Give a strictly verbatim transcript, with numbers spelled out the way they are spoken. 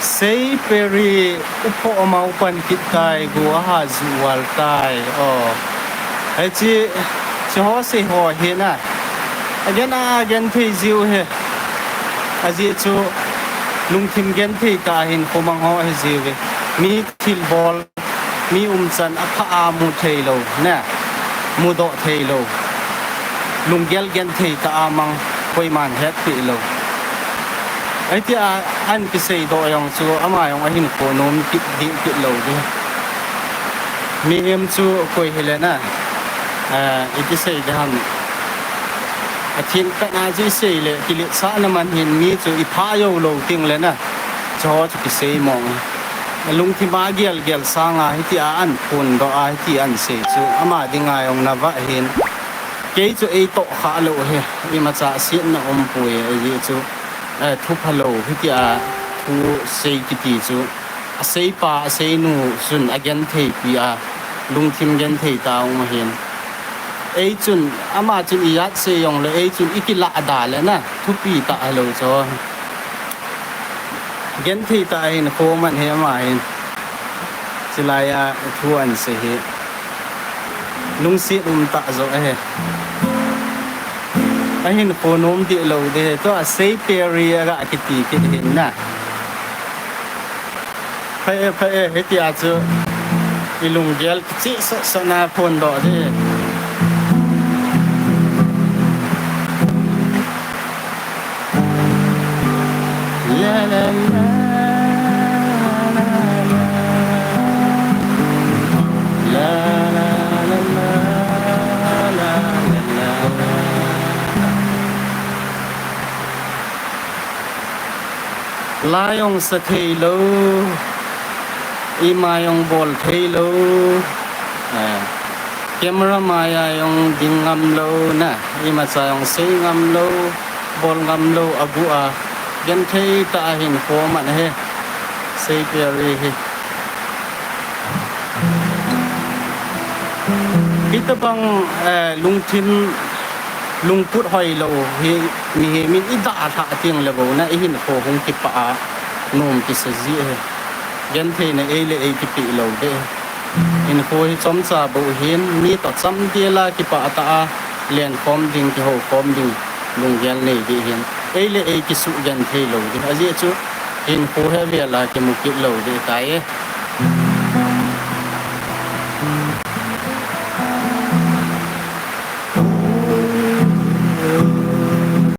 Sei Peri upho amau pan kit tai, gu aha ju wal tai. O. Hiche, hiche ho sei ho hi na. Agen a, agen thei jiu hi. Ajeh chu lungthim genthei tah a hinkho mang ho hi jiu hi. Mi thilbol, mi umchan apha a mu thei lou, ne, mudoh thei lou, lunggel genthei tah a mang, koiman hetpeh lou. Hitia an kisei doh jong chu ama jong ahinkho nom kit ding kit lou ding. Mihem chu koi hile na, eh, iti sei ding ham. Athin kana chu isei le, kiletsahna man hin mi chu ipha jou lou ting le na. Chu chu kisei mong. Lungthim a gelgel sanga hitia an phondoh a, hiti an sei chu ama dinga jong navah hin. Kei chu eitoh kha lou hi, imacha setna umpoi, ajeh chu, eh, thupha lou, hitia thu sei kiti chu. Aseipa, aseinu chun agentheipi a, lungthim genthei tah a um ahin. Ei chun, ama chun ijat sei jongle, ei chun ikilah da le na, thupi tah lou chu. Genthei tah a hinkho man hi ama hin. Chulai a thu an sei hi. Lungset um tah joh ahi. Ahinkho nom deh lou ding hi. Tua Sei Peri aga kiti kit hin na. Pha e, pha e, hitia chu ilunggel kicheh sahsah na phondoh ding. La, la, la, la, la. La, la, la, la, la, la. La jong sa thei lou, ima jong bol thei lou, eh, camera maiya jong ding ngam lou na, imacha jong sei ngam lou, bol ngam lou, agu a, genthei tah a hinkho man ahi, Sei Peri hi. Hitabang, eh, lungthim, lungput hoilou hi, mihem in idalhah teng le bou na, ihinkho hung kipah a, nom kisa ji ahi. Gentheina ei le ei kipeh lou ding. Hinkho hi chomcha bou hin, mi toh chamdel a kipah tah a, lenkhom ding, kihoukhom ding, lunggel nei ding hin. Ei le ei kisugenthei lou ding. Ajeh chu, hinkho hi avel a kimu kit lou ding tai e.